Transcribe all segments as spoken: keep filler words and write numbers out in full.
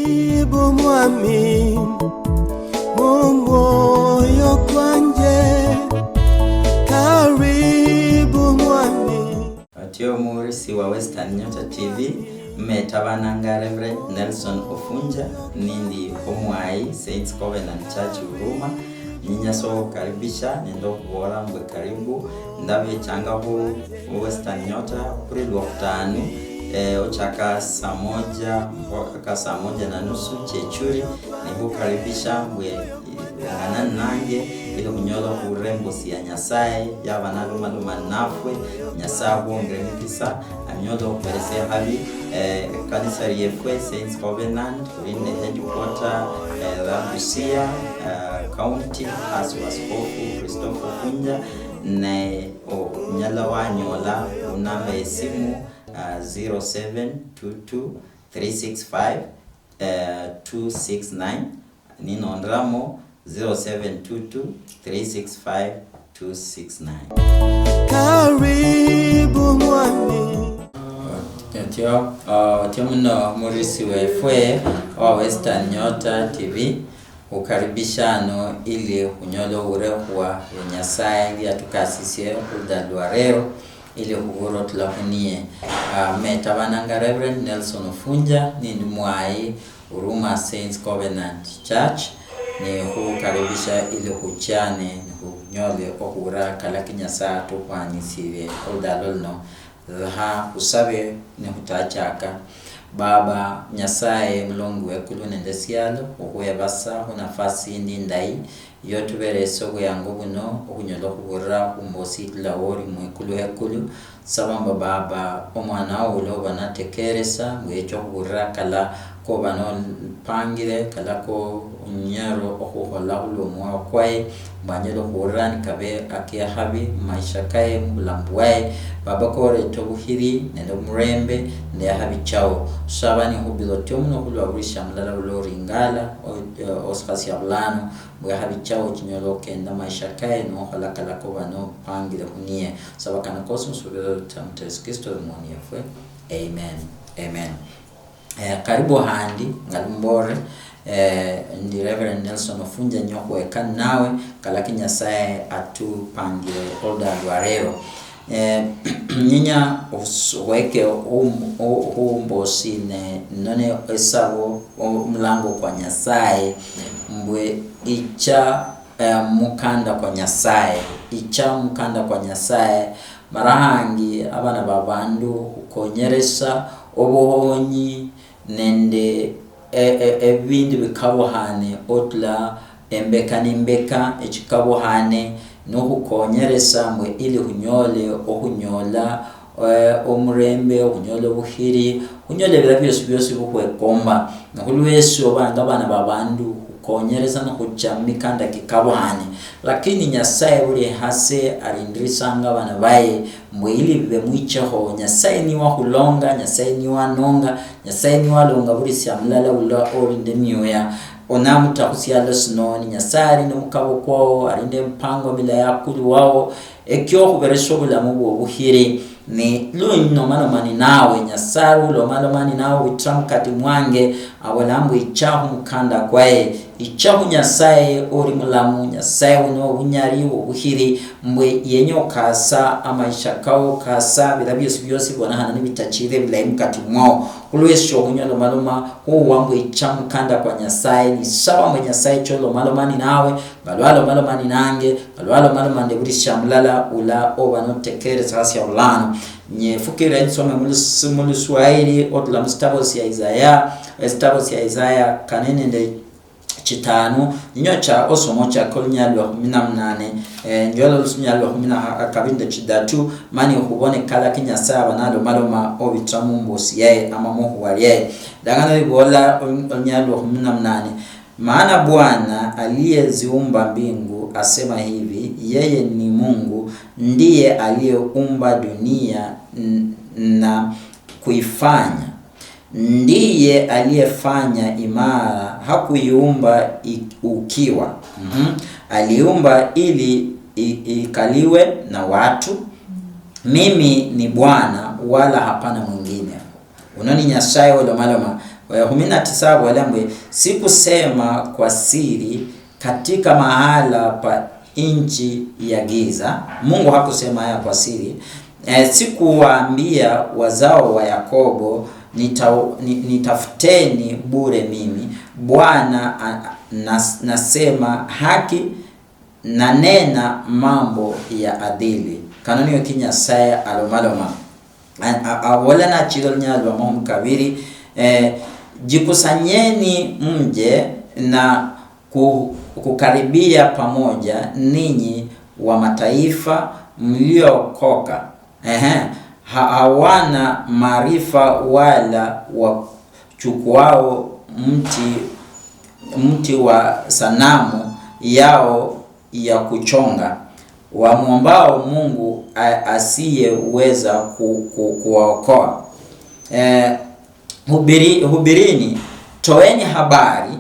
Karibu Mwami, mu mwoyo kwanje. Karibu Mwami. Otyo omuhurisi wa Western Nyota T V, mmetabananga Reverend Nelson Ofunja, nindi omwayi Saints Covenant Church Huruma. Ninyasowa okhukaribisha nende okhubola mbwe karibu. Ndabechanga khu Western Nyota khuri Lwokhutanu, eh, ochaka saa moja mpaka saa moja na nusu chechuri. Nikhukaribisha mbwe ungana nange ili khunyola okhurula embosi ya Nyasaye yaba nalomaloma nafwe. Nyasaye akhuhongere emikisa, anyole okhuberesia habi. Eh, ekanisa liefwe Saints Covenant, khuli nende headquarter, eh, la Busia, eh, County, hasi wa Askofu Christopher Ofunja, ne onyala wanyola khunamba yesimu, ah, zero seven two two three six five, eh, two six nine, ninonderamo zero seven two two three six five two six nine. Karibu Mwami. Otyo, ah, otyo muno murisi wefwe wa Western Nyota T V, khukaribisha ano ili khunyole ohurekhwa hu Nyasaye liatukasisie oluda lwa rero, ili khuhura otula khuniye. Ah, metabananga Reverend Nelson Ofunja, nindi mwayi Huruma Saints Covenant Church, ni khukaribisha ili khuchane ni khunyole okhura kala ki Nyasaye atukhwanisire oludalo luno. Lekha khusabe nikhutachaka. Baba Nyasaye, Mulongi wekulu nende esialo, khukhwebasa khunafasi yindi indayi yotuberese obuyango buno, okhunyala okhuburira khumbosi itula woli mwikulu hekulu. Saba mbu Baba, omwana wo uloba natekeresa, mbu yeche okhuburira kala koba nopangire, kala ko onyala okhukhola khulwa omwoyo kwaye, mbu anyale okhurira nikabe akekhabi mumaisha kaye, mubulamu bwaye. Baba, koreta obukhiri nende omurembe nende ekhabi chao. Saba nikhubira otyo muno khulwa buli shamulala ula oringala, o-, osikhasia bulano, mbu ekhabi chao chinyole okenda maisha kaye nokhola kala koba nopangire khuniye. Saba kano kosi musubira ota mu Yesu Kristo omwami yefwe. Amen. Amen. Eh, karibu handi, ngali mubore, eh, ndi Reverend Nelson Ofunja nyo khweka nawe, kala ki Nyasaye atupangire oluda lwa rero. Eh, nyinya os-, weke um-, o-, ombosi ne, none esabo omulango kwa Nyasaye, mbwe icha, eh, mukanda kwa Nyasaye, icha mukanda kwa Nyasaye, mara hangi abana ba bandu khukonyeresa obuhonyi nende e-, e-, ebindu bikabuhane otula embeka nembeka, echikabuhane, nokhukonyeresa mbwe ili khunyole okhunyola, eh, omurembe, okhunyola obukhiri, khunyola ebira biosi biosi bikhwekomba. Nokhulwesio obanga abana ba bandu khukonyeresa nokhucha mumikanda kikabuhane. Lakini Nyasaye buli hase alindirisanga abana baye mbwe ili bibe mwichekho. Nyasaye niye wakhulonga, Nyasaye niye wanonga, Nyasaye niye walonga buli sia mulala ula oli nende mioya. Onamuta khusialo sino, ni Nyasaye ali nende omukabo kwao, ali nende emipango milayi akulu wao, ekio okhuberesia obulamu bwo obukhire. Ne lunyinomaloma ninawe, Nyasaye ulomaloma ninawe witira mukati mwange, abola mbu icha khumukanda kwaye, icha khu Nyasaye oli mulamu, Nyasaye uno obunyali, obukhire, mbwe yenya okasa amaisha kao, kasa bila biosi biosi bibonekhana nibitachire bilayi mukati mwao. Khulwesio okhunyalomaloma khuwa mbu icha mukanda kwa Nyasaye, nisaba mbu Nyasaye cholomaloma ninawe, nga lwalomaloma ninange, nga lwalomaloma nende buli siamulala ula oba notekeresa hasia bulano. Nyefukira ensome mulus-, muluswahili otula musitabo sia Isaya, esitabo sia Isaya kane nende chitanu, ninyocha osoma ochaka olunyali lwa khumi na munane, eh, njola olunyali lwa khumi na kabiri nende chidatu, mani okhubone kala ki Nyasaye aba nalomaloma obitira mumbosi yaye ama mukhuwa lyaye. Lingana libola olu-, olunyali lwa khumi na munane, maana Bwana aliyeziumba mbingu asema hivi, yeye ni Mungu, ndiye aliyeumba dunia n-, na kuifanya. Ndiye aliyefanya imara, hakuiumba i-, ukiwa. Mhm. Aliumba ili i-, ikaliwe na watu. Mimi ni Bwana, wala hapana mwingine. Uno ni Nyasaye olomaloma, Eh, kumi na tisa abola mbwe, "Sikusema kwa siri katika mahala pa nchi ya giza." Mungu hakusema haya kwa siri. Eh, "Sikuwaambia wazao wa Yakobo, nita-, ni-, nitafuteni bure mimi. Bwana a-, nas-, nasema haki, nanena mambo ya adili." Kano niyo ki Nyasaye alomaloma. A-, a-, abola nachira olunyala lwa makhumi kabiri, eh, "Jikusanyeni mje na ku-, kukaribia pamoja ninyi wa mataifa mliokoka." Ehe, ha-, hawana maarifa wala wachukuao mti, mti wa sanamu yao ya kuchonga, wamwombao Mungu a-, asiyeweza ku-, ku-, kuwaokoa. Eh, hubiri-, hubirini, toeni habari,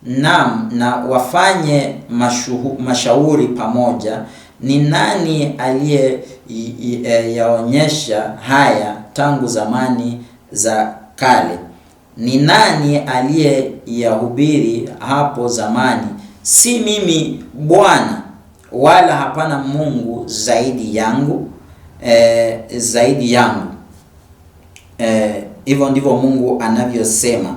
naam, na wafanye mashuhu-, mashauri pamoja, ni nani aliye i-, i-, eh, yaonyesha haya tangu zamani za kale? Ni nani aliyeyahubiri hapo zamani? Si mimi, Bwana, wala hapana Mungu zaidi yangu, eh, zaidi yangu. Eh, hivyo ndivyo Mungu anavyosema.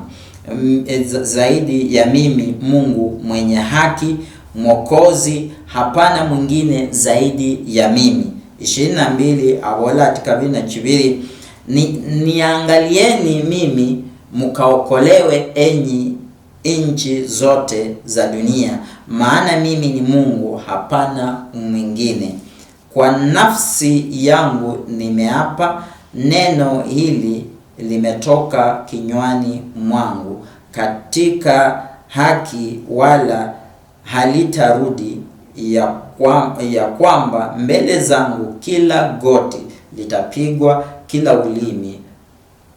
Mm, eh, za-, zaidi ya mimi, Mungu mwenye haki, Mwokozi, hapana mwingine zaidi ya mimi. Ishirini na mbili, abola ati kabiri na chibiri, "Ni-, niangalieni mimi, mkaokolewe enyi nchi zote za dunia, maana mimi ni Mungu, hapana mwingine. Kwa nafsi yangu nimeapa, neno hili limetoka kinywani mwangu katika haki, wala halitarudi, ya kwa-, ya kwamba mbele zangu kila goti litapigwa, kila ulimi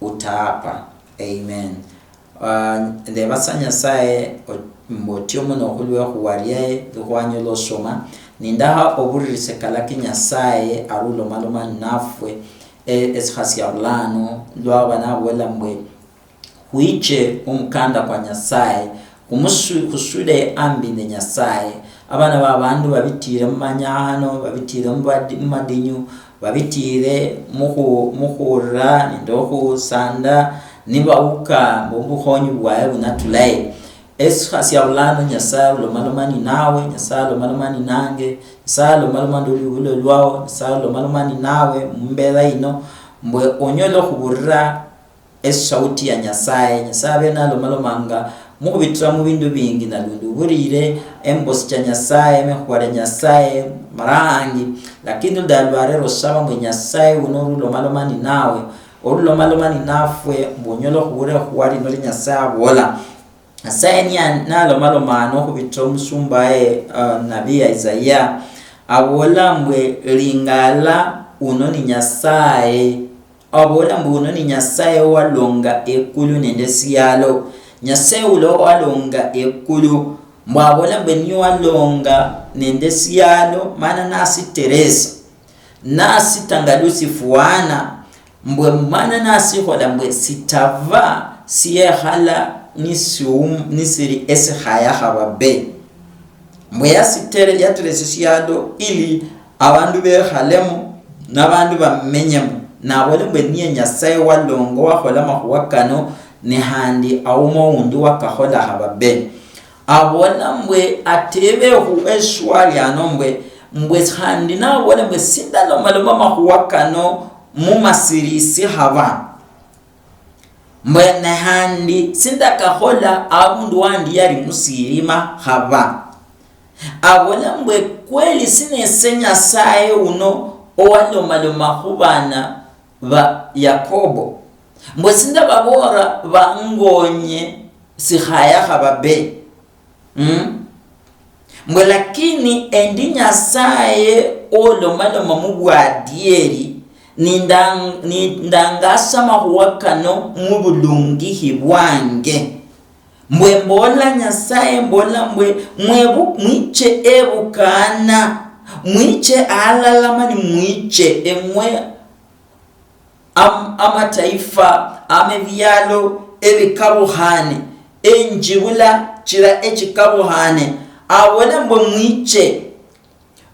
utaapa." Amen. Ah, ndebasa Nyasaye o-, mbu otio muno khulwe khuwariaye, lwa khwanyola osoma. Nindaha oburirise kalaki Nyasaye ari ulomaloma ninafwe, e-, esikha sia bulano, lwaba nabola mbwe, "Khwiche omukanda kwa Nyasaye, khumusu-, khusule ambi nde Nyasaye." Abana ba bandu babitire mumanyahano, babitire mubadi-, mumadinyu, babitire mukhu-, mukhura nende okhusanda, nibauka mbu obukhonyi bwaye bunatulaye. Esikha sia bulano, Nyasaye ulomaloma ninawe, Nyasaye ulomaloma ninange, Nyasaye ulomaloma nde olwibulo lwao, Nyasaye ulomaloma ninawe mumbera ino, mbwe onyole okhuburira esauti ya Nyasaye. Nyasaye abe nalomalomanga mukhubitira mubindu bingi, nalundi uburire embosi cha Nyasaye, emekhuwa lia Nyasaye, marahangi. Lakini ludaha lwa lero, saba mbwe Nyasaye uno orulomaloma ninawe, orulomaloma ninafwe, mbu onyole okhubura ekhuwa lino lia Nyasaye abola. Nyasaye niya-, nalomaloma ano okhubitira omusumbaye, uh, nabii Isaiah, abola mbwe, "Lingala, uno ni Nyasaye." Abola mbu, "Uno ni Nyasaye owalonga ekulu nende esialo." Nyasaye ulo owalonga ekulu, mbu abola mbu niye owalonga nende esialo, mana nasiteresa, nasita nga lusifwana, mbwe mana nasikhola mbwe sitava siekhala nisium-, nisiri esikhaya khaba be. Mbwe yasitere-, yateresa esialo ili abandu bekhalemo, nabandu bamenyemo. Nabola mbwe niye Nyasaye walonga owakhola amakhuwa kano, ne khandi auma oundi wakakhola khaba be. Abola mbwe atebekhu eswali ano mbwe, mbwe khandi nabola mbwe sindalomaloma amakhuwa kano mumasirisi khaba. Mbwe ne handi sindakakhola abundu wandi yali musirima khaba. Abola mbwe, "Kweli sinese Nyasaye uno owalomaloma khubana ba Yakobo? Mbwe sindababora bangonye sikhaya khaba be?" Mm? Mbwe lakini endi Nyasaye olomaloma mubwadieri, nindang-, nindangasa amakhuwa kano mubulungihi bwange. Mbwe mbola Nyasaye, mbola mbwe, "Mwebu-, mwiche ebukana, mwiche alala mani mwiche eng'we am-, amataifa, ama ebialo, ebikabukhane, enjibula chira echikabukhane, aboola mbwe, mwiche,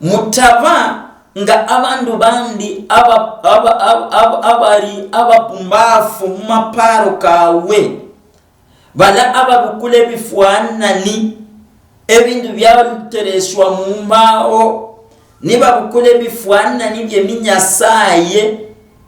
mutaba nga abandu bandi aba- aba- aba- aba- abali abapumbafu mumaparo kawe, bala ababukula ebifwanani, ebindu byatereswa mumbawo, nibabukula ebifwanani byeminyasaye,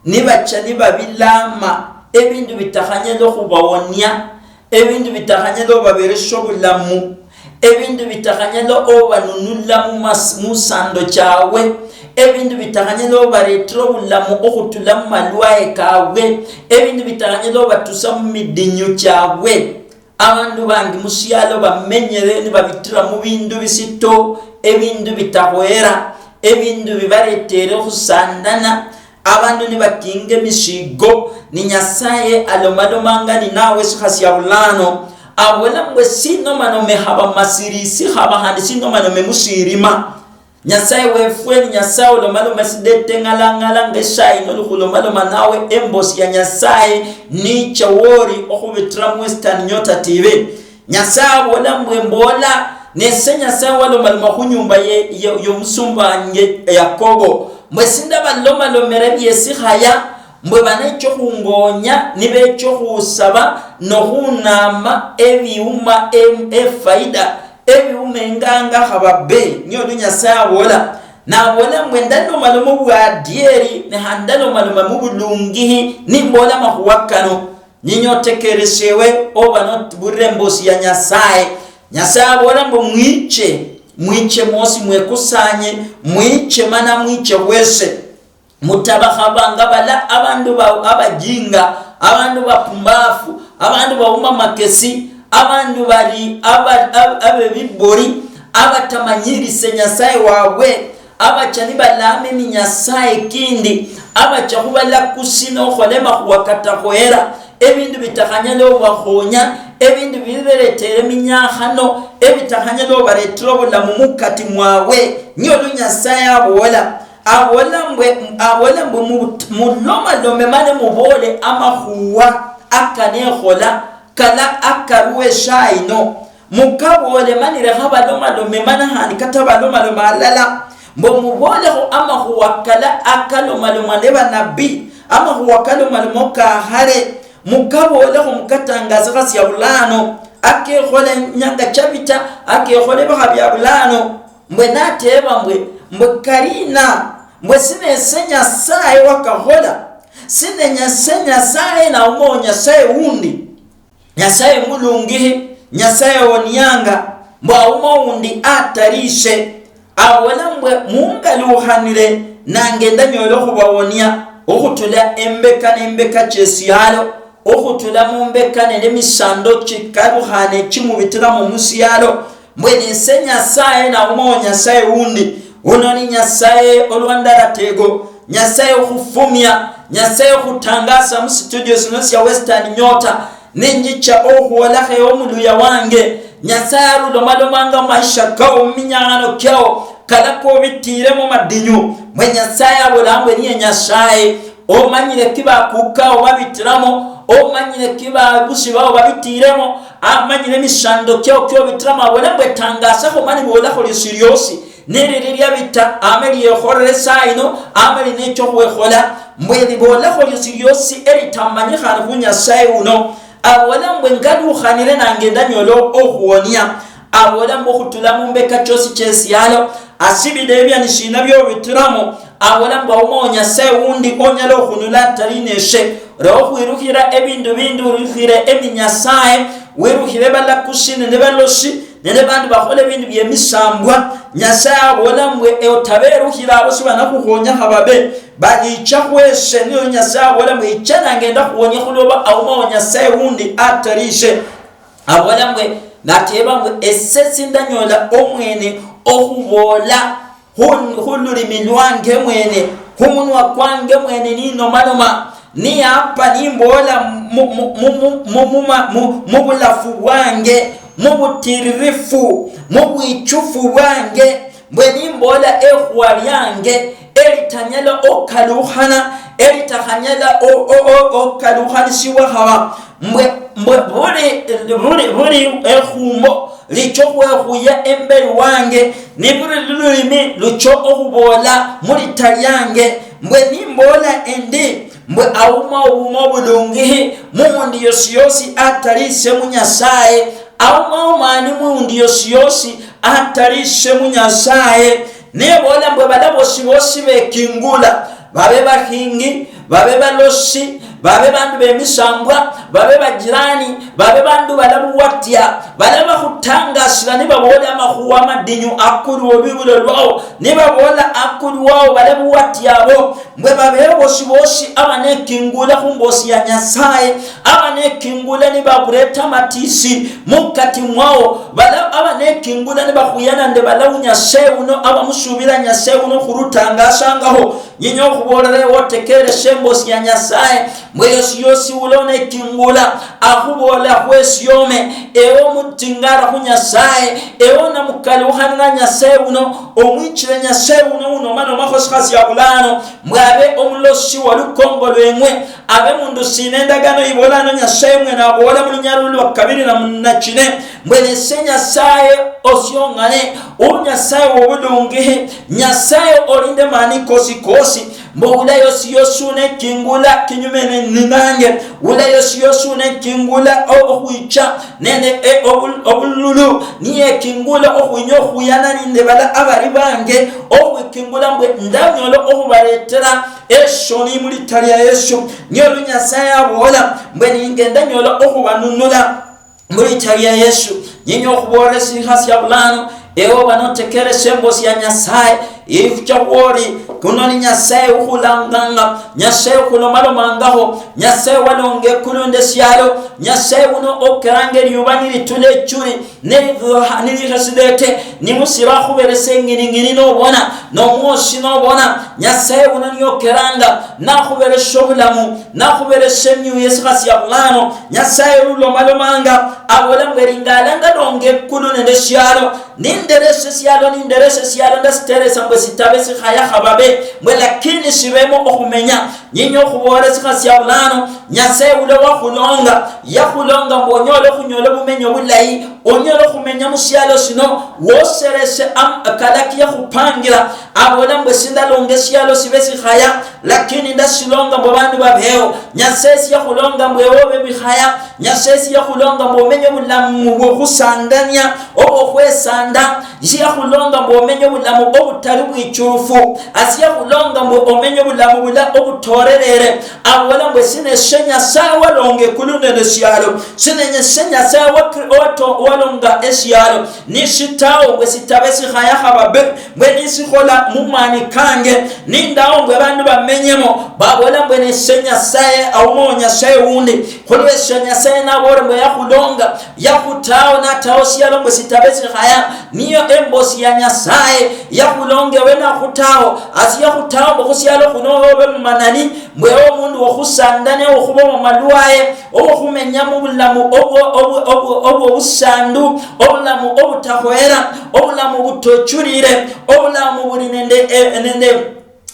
nibacha nibabilama, ebindu bitakhanyala okhubawonia, ebindu bitakhanyala obaberesha obulamu, ebindu bitakhanyala obanunula mumas- musando chawe, ebindu bitakhanyala obaretera obulamu okhutula mumalwaye kabwe, ebindu bitakhanyala obatusa mumidinyu chabwe. Abandu bangi musialo bamenyere nibabitira mubindu bisito, ebindu bitakhwera, ebindu bibaretere okhusandana, abandu nibakinga emisigo, ni Nyasaye alomalomanga ninawe esikha sia bulano, abola mbwe, sinomanome haba masirisi haba handi sinomanome musirima. Nyasaye wefwe ni Nyasaye olomaloma esidete ng'alang'ala nga eshayi noli khulomaloma nawe embosi ya Nyasaye nicha wori okhubitira mu Western Nyota T V. Nyasaye abola mbwe mbola, nese Nyasaye walomaloma khunyumba ye- ye- yomusumba wanje Yakobo, mbwe sindabalomalomera ebiesikhaya, mbwe banecha okhungonya nibecha okhusaba nokhunama ebiuma em- efaida ebiuma enganga khaba be, niyo lu Nyasaye abola. Nabola mbwe ndalomaloma obwadieri, ne khandi ndalomaloma mubulungihi, nimbola amakhuwa kano. Ninya otekereshewe oba nobulire embosi ya Nyasaye. Nyasaye abola mbu, mwiche, mwiche mwosi mwekusanye, mwiche mana mwiche bwese. Mutabakhabanga bala abandu ba- abajinga, abandu bapumbafu, abandu bauma makesi, abandu bali aba- ab- abebibori, abatamanyirise Nyasaye wabwe, abacha nibalama eminyasaye kindi, abacha khubalakusi nokhola emakhuwa katakhwera, ebindu bitakhanyala obakhonya, ebindu biberetera eminyakhano, ebitakhanyala obaretera obulamu mukati mwawe. Niyo lu Nyasaye abola. Abola mbwe, abola mbwe, mu- mulomalome mane mubole amakhuwa akanekhola kala akaruwe eshaino. Mukabole mani lekha balomalome mana khandi kata balomalome alala. Mbo mubolekho amakhuwa kala akalomalomwa ne banabii, amakhuwa kalomalomwa kakhale. Mukabolekho mukatangasekha sia bulano, akekhola enyanga chabita, akekhola ebikha bia bulano. Mbwe nateba mbwe, mbwe karina, mbwe sinese Nyasaye wakakhola? Sinenya se Nyasaye naumao Nyasaye undi? Nyasaye mulungihi, Nyasaye wonianga, mbwe aumao undi atarishe? Abola mbwe, mungalukhanire, nange ndanyole okhubawonia okhutula embeka nembeka chesialo, okhutula mumbeka nende emisando chikalukhane chimubitiramo musialo. Mbwe nise Nyasaye naumao Nyasaye undi? Uno ni Nyasaye olwa ndaratego, Nyasaye okhufumia, Nyasaye okhutangasa mu studio sino sia Western Nyota. Ninjicha okhwolakho ewe omuluya wange. Nyasaye arulomalomanga mumaisha kao, muminyakhano kiao, kala kobitiremo madinyu. Mbwe Nyasaye abola mbwe niye Nyasaye. Omanyire kibakukao babitiramo, omanyire kibabusi bao babitiremo, amanyire emishando kiao kiobitiramo, abola mbwe tangasakho mani bolakho liosi liosi. Nilili liabita, ama liekholere saa ino, ama linecha okhwekhola, mbwe libolakho liosi liosi elitamanyikhane khu Nyasaye uno. Abola mbwe ngalukhanire nange ndanyola okhuwonia. Abola mbwe okhutula mumbeka chiosi chiesialo, asibide ebia nishina biobitiramo. Abola mbwe aumao Nyasaye undi onyala okhunula atali neshe. Leo khwirukhira ebindu bindi, wirukhire eminyasaye, wirukhire balakusi nende balosi, nende bandu bakhola ebindu biemisambwa. Nyasaye abola mbwe, ewe otaberukhira abo sibanakhukhonyakha babe, balicha khwese. Niyo Nyasaye abola mbwe, icha nange ndakhuwonia khuloba aumao Nyasaye undi atalishe. Abola mbwe, nateba mbwe, ese sindanyola omwene okhubola Khu- khululimi lwange mwene, khumunwa kwange mwene ninomaloma, niyapa nimbola mu- mu- mu- mu- mu- muma- mu- mubulafu bwange, mubutiririfu, mubwichufu bwange, mbwe nimbola ekhuwa lyange elitanyala okalukhana, elitakhanyala o- o- o- okalukhanisibwa khaba. Mbwe, mbwe buli, buli, buli ekhumbo licha okhwekhuya emberi wange, ni buli lulimi lucha okhuboola mulita liange. Mbwe nimboola endi, mbwe auma obuma obulungihi muwundi yosi yosi atali ise mu Nyasaye, auma omani muwundi yosi yosi atali ise mu Nyasaye. Neboola mbwe bala bosi bosi bekingula, babe bahingi, babe balosi, babe bandu bemisambwa, babe bajirani, babe bandu bala buwatia, bala bakhutangasila nibaboola amakhuwa amadinyu akulu obibulo lwao, nibaboola akulu wao bala buwatia abo, mbwe babe bosi bosi abanekingula khumbosi ya Nyasaye, abanekingula nibabureta matisi mukati mwao, bala abanekingula nibakhuyana nde bala wu Nyasaye uno, abamusubira Nyasaye uno khurutangasangaho. Nyinya okhuboolera ewe otekeereshe embosi ya Nyasaye, mbwe yosi yosi ula onekingula, akhuboola khwesiome, ewe omutingara khu Nyasaye, ewe onamukaluukhanira Nyasaye uno, omwichire Nyasaye uno unomanoma sikha sya bulano, mbwe abe omulosi wa lukongo lweng'we, abe mundu sina endagano ibolano Nyasaye mwene aboola mu lunyalo lwa kabiri na mu-, na chine, mbwe nise Nyasaye osiong'ane, u Nyasaye wobulungihi, Nyasaye olinde mani kosi kosi, mbu ula yosi yosi unekingula kinyume ne-, ninange, ula yosi yosi unekingula o-, okhwicha nende e-, obul-, obululu, niyekingula okhwinya okhuyana nende bala abali bange, okhwikingula mbwe ndanyole okhubaletera eshoni mulita lia Yesu. Niyo lu Nyasaye aboola mbwe ninge ndanyole okhubanunula. Mulita lia Yesu, nyinya okhuboolera esikha sia bulano, ewe oba notekeereshe embosi ya Nyasaye, ifucha khwori, kuno ni Nyasaye ukhulanganga, Nyasaye ukhulomalomangaho, Nyasaye walonga ekulu nende esialo, Nyasaye uno okeranga eliuba nilitula echuli, nilirukha, nilirha sidete, nimusiro akhuberese eng'ining'ini nobona, nomwosi nobona, Nyasaye uno niye okeranga, nakhubereshe obulamu, nakhubereshe emiuya esikha sia bulano, Nyasaye ulomalomanga, abola mbwe, "Lingala ndalonga ekulu nende esialo, nindereshe esialo, nindereshe esialo, ndasiteresa mbwe sitabe sikhaya khababe, mbwe lakini sibemo okhumenya." Nyinya okhuboolera esikha sia bulano, Nyasaye ula wakhulonga, yakhulonga mbwe onyole okhunyola obumenya obulayi, onyole okhumenya musialo sino, wosereshe am-, kalaki yakhupangira, abola mbwe, "Sindalonga esialo sibe sikhaya, lakini ndasilonga mbu abandu babeho." Nyasaye siyakhulonga mbu ewe obe bikhaya. Nyasaye siyakhulonga mbu omenye obulamu bwokhusandania, obwokhwesanda. Siyakhulonga mbu omenye obulamu obutali bwichurufu. Asiyakhulonga mbu omenye obulamu bula obutorerere. Abola mbu, "Esina eshe Nyasaye walonga ekulu nende esialo. Sina eshe Nyasaye wa-, wato-, walonga esialo. Nishitawo mbu sitabe sikhaya khababe." Mbwe nisikhola mumani kange, nindawo mbwe bandu bamenyemo, babola mbwe nise Nyasaye, aumawo Nyasaye wundi. Khulwesho Nyasaye nabola mbwe yakhulonga, yakhutawo natawo sialo mbwe sitabe sikhaya, niyo embosi ya Nyasaye, yakhulonga ewe nakhutawo, asi yakhutawo mbwe khusialo khuno obe mumanani, mbwe ewe omundu wokhusanda ne okhuba omumalwaye, okhumenya mubulamu obwo, obwo, obwo, obwo obusandu, obulamu obutakhwera, obulamu butochulire, obulamu buli nende, eh, nende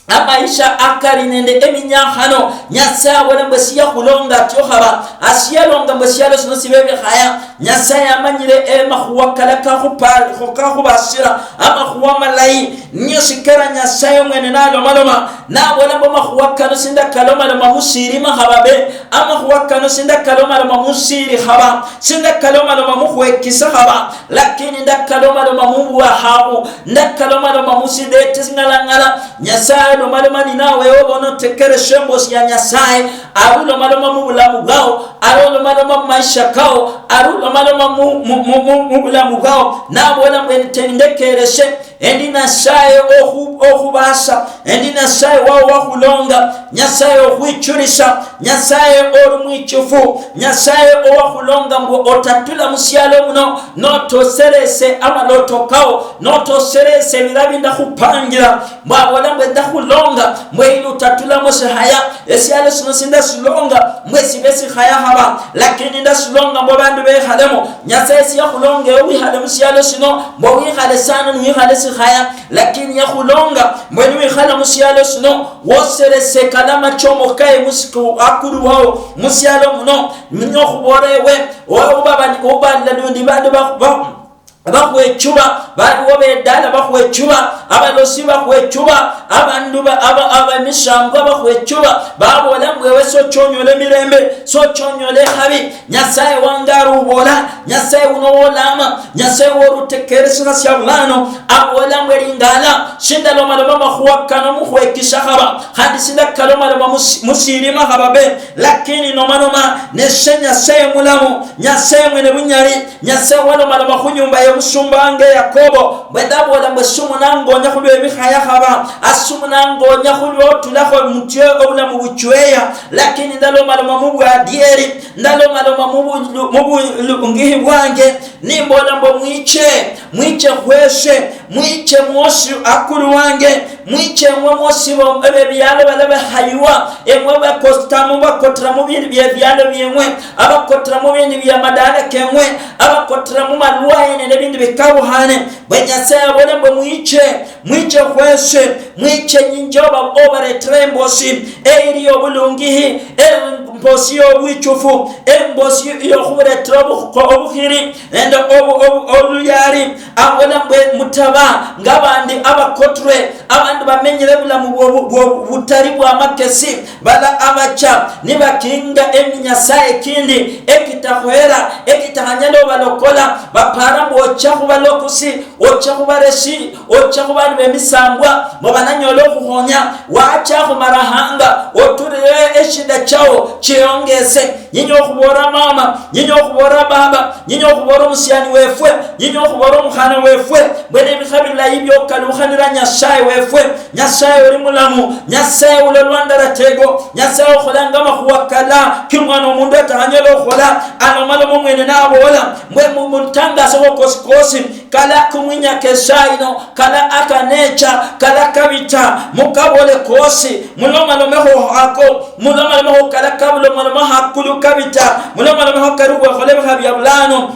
amaisha akali nende eminyakhano. Nyasaye abola mbwe siyakhulonga atyo khaba, asiyalonga mbwe sialo sino sibe bikhaya. Nyasaye amanyire emakhuwa kala kakhupa-, kakhubasira, amakhuwa malayi. Niyo sikera Nyasaye omwene nalomaloma, nabola mbu, "Amakhuwa kano sindakalomaloma musirima khababe, amakhuwa kano sindakalomaloma musiri khaba, sindakalomaloma mukhwekisa khaba, lakini ndakalomaloma mubwahabu, ndakalomaloma musidete sing'alang'ala." Nyasaye alomaloma ninawe, oba onotekereshe embosi ya Nyasaye, ari olomaloma mubulamu bwao, ari olomaloma mumaisha kao, ari olomaloma mu, mu, mu, mu, mubulamu bwao, nabola mbu, "Ndekereshe." Endi Nyasaye okhu-, okhubasa, endi Nyasaye wao wakhulonga, Nyasaye okhwichulisa, Nyasaye oli mwichufu, Nyasaye owakhulonga mbu otatula musialo muno, notoserese amaloto kao, notoserese ebira bindakhupangira, mbu abola mbu ndakhu- Longa mbwe ilutatula musihaya, esialo sino sindasilonga mbwe sibe sihaya haba, lakini ndasilonga mbwe bandu bekhalemo. Nyasaye siyakhulonga ewe wikhale musialo sino mbwe wikhale sana niwikhale sihaya, lakini yakhulonga mbwe niwikhala musialo sino woserese kalama chomokaye musiku akulu wao musialo muno. Ninyo khubora ewe, oba ubalila lundi bandu bakhuba bakhwechuba, baliwo bedala bakhwechuba, abalosi bakhwechuba, abandu ba- aba- abemisambwa bakhwechuba, babola mbwe ewe sochonyola emirembe, sochonyola ekhabi. Nyasaye wange arubola, Nyasaye uno wolama, Nyasaye worutekeresera sia bulano, abola mbwe lingala, sindalomaloma makhuwa kano mukhwekisa khaba, khandi sindakalomaloma musi- musirima khaba be, lakini nomanoma nese Nyasaye mulamu, Nyasaye mwene bunyali, Nyasaye walomaloma khu nyumba yomusumba wange Yakobo, mbwe ndabola mbwe sumunangonya khulwa ebikhaya khaba, asumunangonya khulwa otulakho mutye obulamu buchweya, lakini ndalomaloma mubwadieri, ndalomaloma mubulu- mubulungihi bwange, nimbola mbwe mwiche, mwiche khweshe, mwiche mwosi akulu wange, mwiche emwe mwosi bo- ebe bialo bala behaywa, emwe bakotamo bakotera mubindu bye bialo byeng'we, abakotera mubindu bya madala keng'we, abakotera mumalwaye nende bindu bikabuhane. Bwe Nyasaye abole mbwe mwiche, mwiche khweshe, mwiche nyinjoba obaretera embosi eyiri yobulungihi, embosi yobwichufu, embosi yokhuburetera obu- obukhiri nende obu- obu- oluyali. Abole mbwe mutaba ngabandi abakotrwe, abandu bamenyere bulamu bwo- bwo- butali bwamakesi, bala abacha nibakinga eminyasaye kindi ekitakhwera, ekitakhanyala obalokola, bapara mbu ocha khubalokusi, ocha khubareshi, ocha khubandu bemisambwa, mbu bananyola okhukhonya, wacha khumarahanga oturire eshida chao chiongese. Nyinya okhubora mama, nyinya okhubora baba, nyinya okhubora omusiani wefwe, nyinya okhubora omukhana wefwe, mbwene ebikha bilayi byokalukhanira Nyasaye wefwe. Nyasaye oli mulamu, Nyasaye ulo lwandaratego, Nyasaye okholanga amakhuwa kala kimwana omundu atahanyala okhola. Alomaloma omwene nabola mbwe mu- mutangasekho kosi kosi, kala kumwinyaka esaa ino, kala akanecha, kala kabita, mukabole kosi, mulomalomekho hako, mulomalomekho kala kabulomaloma hakulu kabita, mulomalomekho kali khwekhola ebikha bya bulano.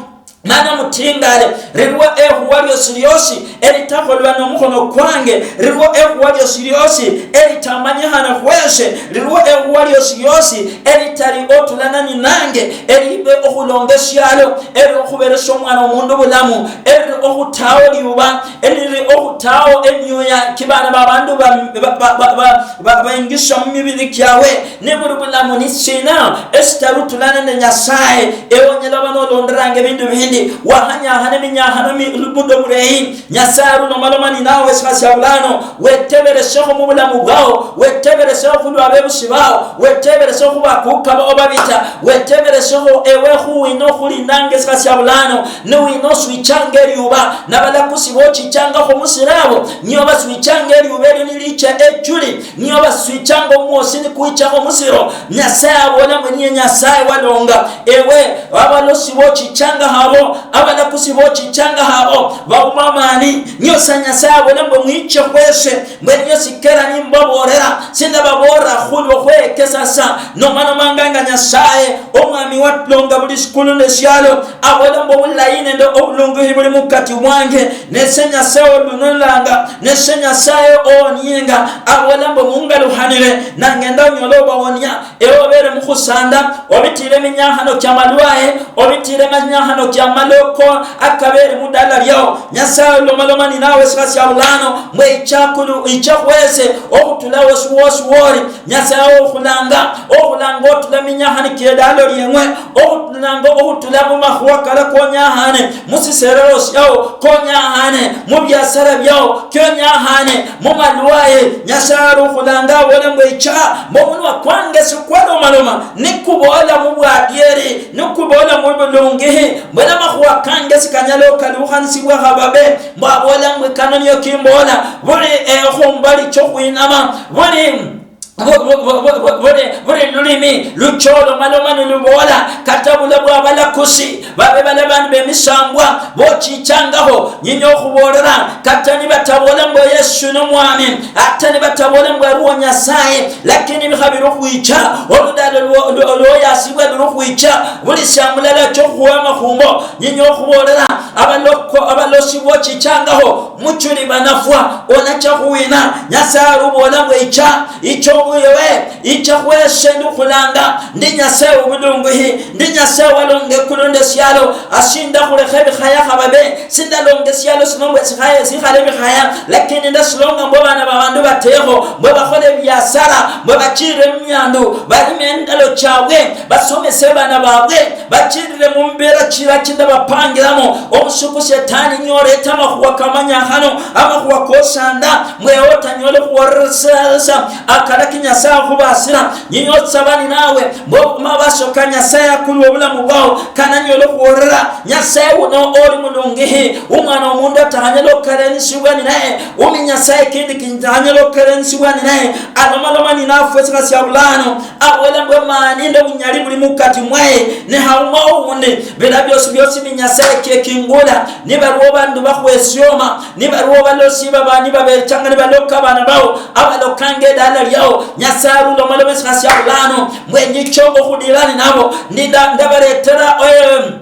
Mana mutingale, lirwo ekhuwa liosi liosi elitakholwa nomukhono kwange, lirwo ekhuwa liosi liosi elitamanyikhana khweshe, lirwo ekhuwa liosi liosi elitali otulana ninange, elibe okhulonga eshialo, eri okhuberesha omwana omundu bulamu, eri okhutawo liuba, eliri okhutawo emioya kibana babandu ba- ba- ba- ba- ba- ba- baingisha mumibiri kiawe. Nibuli bulamu ni sina esitarutula nende Nyasaye? Ewe onyala oba nolonderanga ebindu bindi, wahanyakhana eminyakhano mi- muda muleyi. Nyasaye arulomaloma ninawe esikha sia bulano, weteberesekho mubulamu bwao, weteberesekho khulwa abebusi bao, weteberesekho khubakuka bao babita, weteberesekho ewe khuwina okhulindanga esikha sia bulano, niwina oswichanga eliuba, nabalakusi bochichangakho musirabo, nio baswichanga eliuba elio nilicha echuli, niyo baswichanga omwosi nikwichakho musiro. Nyasaye abola mbu niye Nyasaye walonga. Ewe, abalosi bochichanga habo, abalakusi bochichanga habo, bauma amani. Niyo sa Nyasaye abola mbu mwiche khweshe, mbwe niyo sikera nimbaborera, sindababorera khulwo khwekesa sa. Nomanomanga nga Nyasaye, omwami walonga buli sikulu nesialo, abola mbu obulayi nende obulungihi buli mukati mwange, nese Nyasaye olunulanga, nese Nyasaye owonienga, abola mbu mungalukhanire, nangenda onyole obawonia. Ewe obere mukhusanda, obitire eminyakhano kia malwaye, obitire eminyakhano kia maloko akabere mudala liao. Nyasaye olomaloma ninawe esikha sia bulano, mbwe ichakulu, icha khwese, okhutula wosi wosi wori. Nyasaye okhulanga, okhulanga otula minyakhano kiedalo lieng'we, okhulanga okhutula mumakhuwa kala konyakhane, musiserero siao konyakhane, mubiasara biao kionyakhane, mumalwaye. Nyasaye ali okhulanga abola mbu icha, mbu omunwa kwange sikwalomaloma nikubola mubwadieri, nikubola mubulungihi, mbwene amakhuwa kange sikanyala okalukhanisibwa khababe, mbu abola mbu kano niyo kimbola, buli, eh, khumbali chokhwinama, buli bu-, bu-, bu-, bu-, bu-, buli, buli lulimi lucholomaloma niluboola, kata bula bwa balakusi, babe bala bandu bemisambwa, bochichangaho, nyinya okhuboolera, kata nibataboola mbu Yesu nomwami, ata nibataboola mbu aliwo Nyasaye, lakini bikha biri okhwicha, oludalo lwo-, lwo-, lwoyasibwa luri okhwicha, buli sia mulala acha okhuwa amakhumbo, nyinya okhuboolera, abaloko-, abalosi bochichangaho, muchuli banafwa, onacha khuwina? Nyasaye ari obola mbu icha, icha obuyowe, icha khwese ndukhulanga, ndi Nyasaye wobulunguhi, ndi Nyasaye walonga ekulu nde sialo, asinda khulekha ebikhaya khababe, sindalonga esialo sino mbu esikhaya sikhale ebikhaya, lakini ndasilonga mbu abana babandu batekho, mbu bakhole ebiasara, mbu bachirire mumiandu, balime endalo chiabwe, basomese abana babwe, bachirire mumbera chira chindabapangiramo. Omusuku Shetani niye oreta amakhuwa kamanyakhano, amakhuwa kosanda, mbu ewe otanyole khuworeresa akala ki Nyasaye akhubasira. Niye otsaba ninawe, mbu mabaso ka Nyasaye akulwe obulamu bwao, kananyole khuworera. Nyasaye uno oli mulungihi, umwana womundu atakhanyala okhukarenisibwa ninaye, umi Nyasaye kindi kinyala okhukarenisibwa ninaye, alomaloma ninafwe sikha sia bulano. Abola mbu, "Mani nende obunyali buli mukati mwaye, ne hauma oundi, bila biosi biosi bi Nyasaye kiekingula." Nibaliwo bandu bakhwesioma, nibaliwo balosi baba nibabechanga nibaloka abana bao, abalokanga edala liao, Nyasaye arula omalomesikha sia bulano, mbu enyicho okhudila ninabo, ninda-, ndabaletera, em,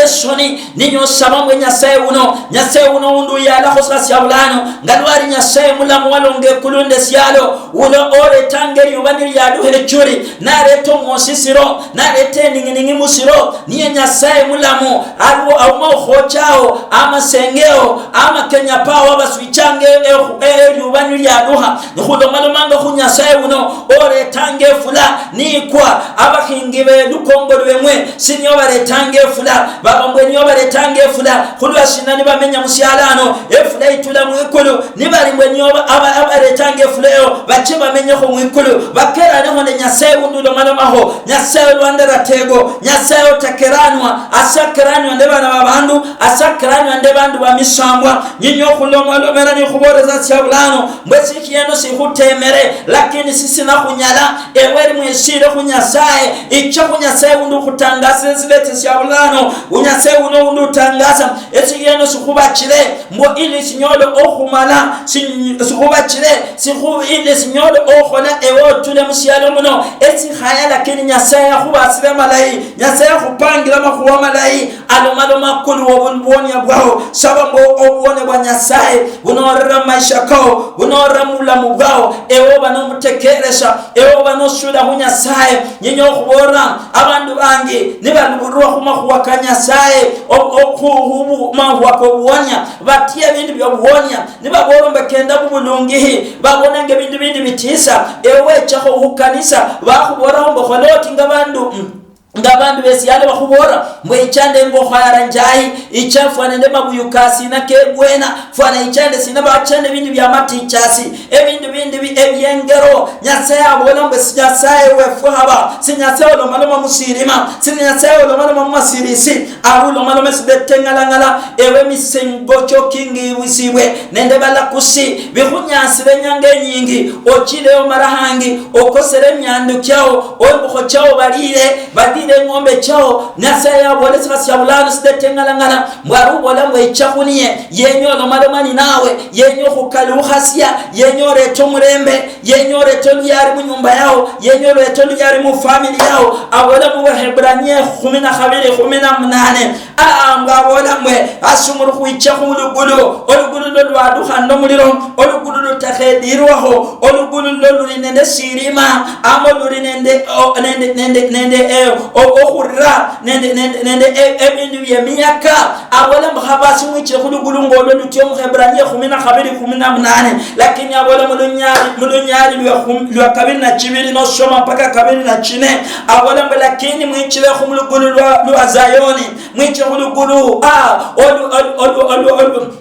esoni, ninyosaba mbwe Nyasaye uno, Nyasaye uno undi uyalakho sikha sia bulano, nga lwali Nyasaye mulamu walonga ekulu nde sialo, uno oretanga eliuba niliaduha echuri, nareta omwosi siro, nareta ening'ining'i musiro, niye Nyasaye mulamu, aliwo auma okhochao, amasengeo, amakenya pawo abaswichanga e-, e-, e-, eliuba niliaduha. Nikhulomalomanga khu Nyasaye uno, oretanga efula, nikwa, abakhingi be lukongo lweng'we, sinio baretanga efula, baba mbwe nio baretanga efula, khulwa sina nibamenya musialano, efula itula mwikulu, nibali mbwe nio ba-, aba-, abaretanga efula eyo, bache bamenyekho mwikulu, bakeranekho ne Nyasaye undi ulomalomaho, Nyasaye olwa ndaratego, Nyasaye otakeranwa, asakeranwa nde bana babandu, asakeranwa nde bandu bamisambwa, nyinya okhulomalomera nikhuboresa sia bulano, mbwe sikhieno sikhutemere, lakini sisina khunyala, ewe eri mwishire khu Nyasaye, icha khu Nyasaye undi ukhutangasire silete sia bulano, u Nyasaye uno undi utangasa, esikhieno sikhubachire, mbu ili sinyole okhumala, si-, sikhubachire, sikhu-, ili sinyole okhola ewe otule musialo muno, esikhaya, lakini Nyasaye akhubasire malayi, Nyasaye akhupangire amakhuwa malayi, alomaloma kuli obuwonia bwao, saba mbu obuwonia bwa Nyasaye bunorera mumaisha kao, bunorera mubulamu bwao, ewe oba nomutekeresha, ewe oba nosula khu Nyasaye. Nyinya okhubolera, abandu bangi nibaluburwa khumakhuwa ka Nyasaye, o-, o-, khu-, khu-, khu-, makhuwa kobuwonia, batia ebindu biobuwonia, nibabola mbu kenda mubulungihi, babonanga ebindu bindi bitisa, ewe wechakho khukanisa, bakhuboleraho mbu khola oti nga bandu, mm. Nga abandu besialo bakhubora mbu ichande ngokhayara njayi, icha fwana nde mabuyu kasina kegwena, fwana ichande sina bachande ebindu bia matichasi, ebindu bindi bi-, ebiengero. Nyasaye abola mbu si Nyasaye wefwe haba, si Nyasaye olomaloma musirima, si Nyasaye olomaloma mumasirisi, ari ulomalome sideteng'alang'ala, ewe misengo chokingibwisibwe nende balakusi, bikhunyasire enyanga enyingi, ochileyo mara hangi, okosere emiandu kiao, embukho chao balire, badire eng'ombe chao, Nyasaye yabola esikha sia bulano sideteng'alang'ala, mbu ari ubola mbu echa khuniye, yenya olomaloma ninawe, yenya okhukalukhasia, yenya orete omurembe, yenya orete oluyari munyumba yao, yenya orete oluyari mufamily yao, abola mubahebrania ekhumi na khabiri, ekhumi na munane, ah, mbu abola mbu, asi muri khwicha khulugulu, olugulu lulwadukha nomuliro, olugulu lutakhedirwaho, olugulu lulo luli nende sirima, ama luli nende, o-, nende, nende, nende, eh, o-, okhurira, nende, nende, nende, e-, ebindu biemiyaka. Abola mbu, "Khabasi mwichire khulugulu ngolwo lutio," Mukhebrania ekhumi na khabiri, ekhumi na munane. Lakini abola mulunyali, mulunyali lwa khum-, lwa kabiri na chibiri nosoma mpaka kabiri na chine. Abola mbu, "Lakini mwichire khulugulu lwa, lwa Zayoni, mwichire khulugulu, ah, olu, olu, olu, olu, olu,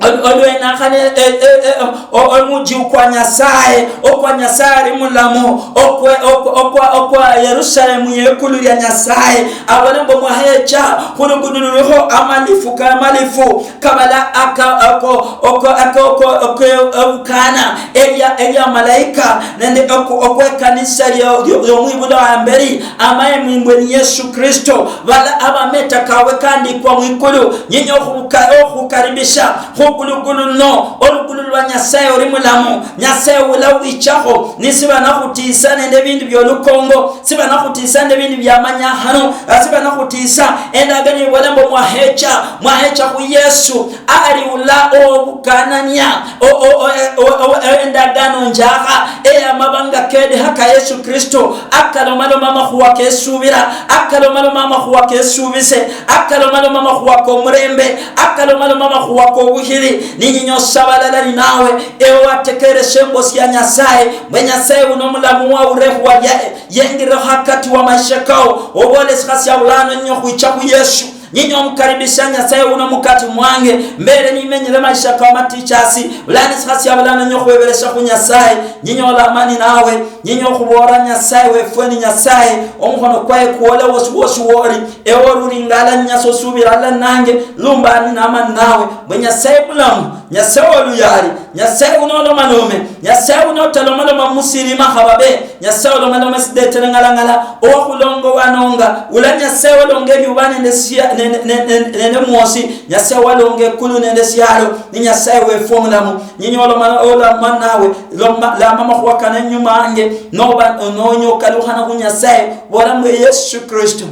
olu, olu, Nakhane, eh, eh, eh, o- omuji okwa Nyasaye, okwa Nyasaye ali mulamu, okwe- okwa- okwa- okwa Yerusalemu yekulu lya Nyasaye. Abone mbu mwahecha khulugulu lulikho amalifu kamalifu kabala aka- ako- oko- aka- oko- oko- obukana elia elia malaika nende oko- okwekanisa lyo- lyo- lyomwibula wamberi amaye mwimbwe ni Yesu Kristo. Bala abameta kawe kandikwa mwikulu nyinyi okhuka- okhukaribisha khugulugulu luno, olugulu lwa Nyasaye oli mulamu. Nyasaye ula wichakho nisiba nakhutiisa nende ebindu byolukongo, siba nakhutiisa nende ebindu byamanyakhano, siba nakhutiisa endagano ibola mbu mwahecha mwahecha khu Yesu ali ula obukanania o- o- o- o- o- endagano njakha eyamabanga kedekha ka Yesu Kristo, akalomaloma amakhuwa kesubira, akalomaloma amakhuwa kesubise, akalomaloma amakhuwa komurembe, akalomaloma amakhuwa kobukhiri. Ninyinyosa abalala ninawe, ewe watekereshe embosi ya Nyasaye, mbwe Nyasaye uno mulamu wa urekhuwa lyaye, yengirekho hakati wa maisha kao, oboole sikhasia bulano ninyo khwicha khu Yesu. Nyinyi omukaribisha Nyasaye uno mukati mwange, mbele nimenyele maisha ka matichasi, bulano sikhasia bulano ninyo khweberesha khu Nyasaye. Nyinyi olamani nawe, nyinyi okhubola Nyasaye wefwe ni Nyasaye, omukhono kwaye kuwole wosi wosi woli. Ewe ori uringala ni Nyasaye osubira ala nange, lumbani namani nawe, mbwe Nyasaye bulamu, Nyasaye oluyali, Nyasaye uno olomalome, Nyasaye uno otalomaloma musirima khababe, Nyasaye olomalome sidetere ng'alang'ala, owakhulonga owanonga, ula Nyasaye olonga eliuba nende sia- ne- ne- ne- ne- nende mwosi, Nyasaye walonga ekulu nende sialo, ni Nyasaye wefwe omulamu. Nyinyi oloma- olama nawe, loma- lama amakhuwa kano enyuma ange, noba nonya okalukhana khu Nyasaye, bola mbwe Yesu Kristo,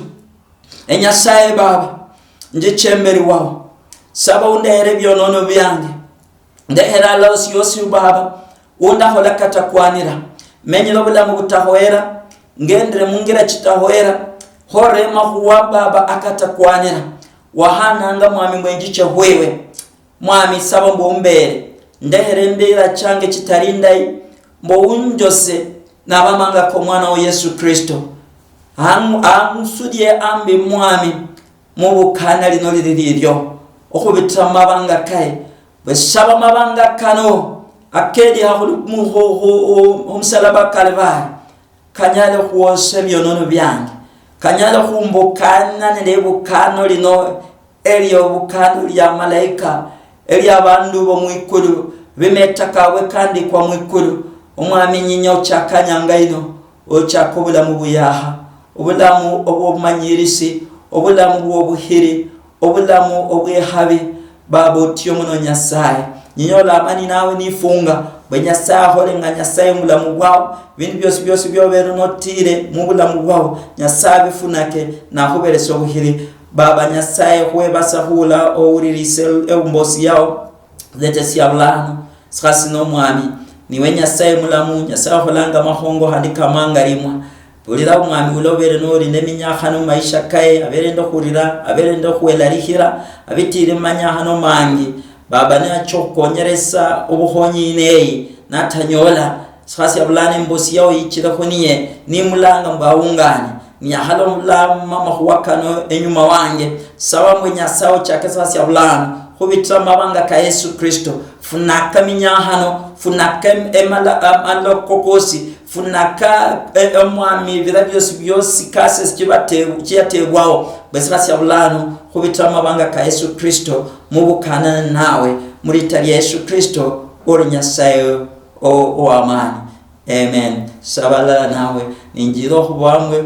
e Nyasaye Baba, njicha emberi wao, saba undehere ebionono biange. Ndehera alala osiosi Baba, undakhola katakwanira. Menyere obulamu butahoyera, ngendere mungira chitahoyera, khore makhuwa Baba akatakwanira. Wahananga Mwami mbwe njiche khwiwe. Mwami saba mbu umbere, ndehera embera change chitari ndayi, mbu unjose nabamanga ko mwana wa Yesu Kristo. Ang- angusudie ambi Mwami, mubukana lino liri lilio, okhubitira mumabanga kaye. Bwe saba amabanga kano akediha khuli mu- khu- khu- khu- khumusalaba Kalvari, kanyale khuwosa ebionono biange, kanyale khumbukana nende ebukano lino, elio bukano lia malaika, elia abandu bo mwikulu, bimeta kabwe kandikwa mwikulu. Omwami nyinya ochaka nyanga ino, ochaka obulamu buyaha, obulamu obwobumanyirisi, obulamu bwobuhiri, obulamu obwehabi. Baba otie muno Nyasaye, ninyola amani nawe nifunga, mbwe Nyasaye akhole nga Nyasaye mubulamu bwao, bindu biosi biosi biobere notire mubulamu bwao, Nyasaye abifunake, nakhuberesa obuhiri. Baba Nyasaye khwebasa khula owulirise embosi yao, zetesia bulano, sikhasi nomwami, niwe Nyasaye mulamu, Nyasaye okholanga amakhongo khandi kamanga limwa. Bulira omwami ula obere noli neminyakhano mumaisha kaye, abere nende okhurira, abere nende okhwelalikhira, abitire mumanyakhano mangi. Baba nacha okhukonyeresa obukhonyi ineyi, natanyola, sikhasia bulano embosi yao yichirekho niye, nimulanga mbu aungane, niyakhaloma amakhuwa kano enyuma wange. Saba mbu Nyasaye ochake sikhasia bulano, khubitira mumabanga ka Yesu Kristo, funaka minyakhano, funaka em- emala- am- amaloko kosi, funaka, eh, omwami, ebira biosi biosi, curses chibate- chiatebwao, bwe sikhasia bulano, khubitira mumabanga ka Yesu Kristo, mubukanane nawe, mulita lia Yesu Kristo, ori Nyasaye o- owamani. Amen. Sabalala nawe, ninjira okhubamwe,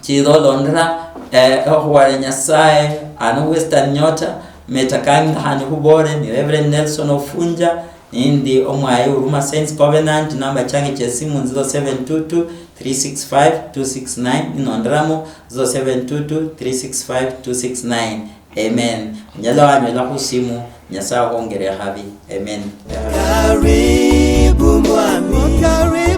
chira olondera, eh, okhuwale Nyasaye, ano Western Nyota, meta kangi khandi khubore, ni Reverend Nelson Ofunja, nindi omwayi Huruma Saints Covenant, namba change chesimu zero seven two two, three six five, two six nine, ninonderamo zero seven two two, three six five, two six nine. Amen. Onyala wanyola khusimu, Nyasaye akhwongere ekhabi. Amen. Karibu mwami. Karibu.